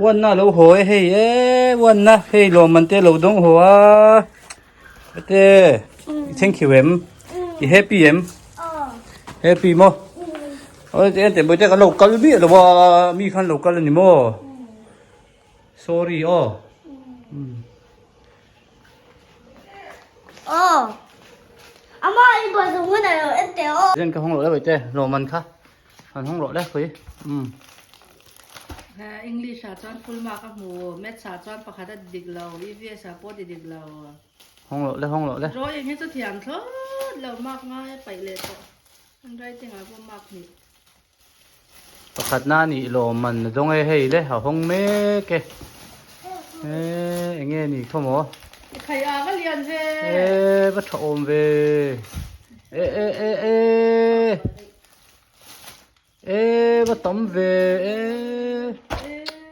Uanna a lo haw e hei e uanna hei lawmman te a lo dawng haw a ate i thank you em i happy em happy maw aw te ente bawihte kan lo kal miah lo a mi khan lo kal a ni maw sorry aw Aw ama i buai zawng hun a lo en teh aw. Zen ka hawng loh le bawihte lawmman kha. Han hawng rawh le khawi. Umm. English ah chuan full mark a hmu, Maths ah chuan pakhat a ti dik lo, EVS ah pawh a ti dik lo. Hawng rawh le, hawng rawh le. Drawing hi chu thiam thlawt lo, mark ngai a paih leh tawh. Handwriting ah pawh mark hnih. Pakhat na nih lawm man a dawng e hei le, a hawng mek e. Eee enge ni khaw maw? I khai a va lian ve. Eee va tha awm ve. E e e e e va tam ve e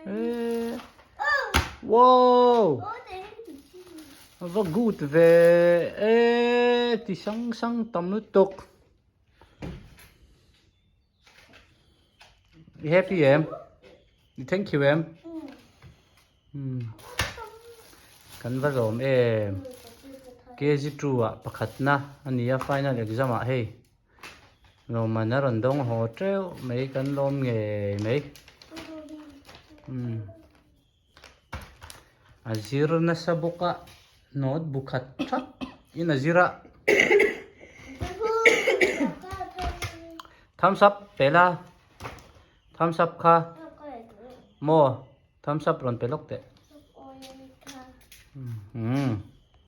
e wow va good ve e ti sang sang tam lutuk i happy em i thank you em Kan va zawm em. KG2 ah pakhatna a ni a final exam ah hei lawmman a rawn dawng haw teuh mai kan lawm ngei mai. A zir nasa bawk a note bu khat that in a zir a. Thumbs up pe la thumbs up kha maw. Thumbs up rawn pe lawk teh. Umm.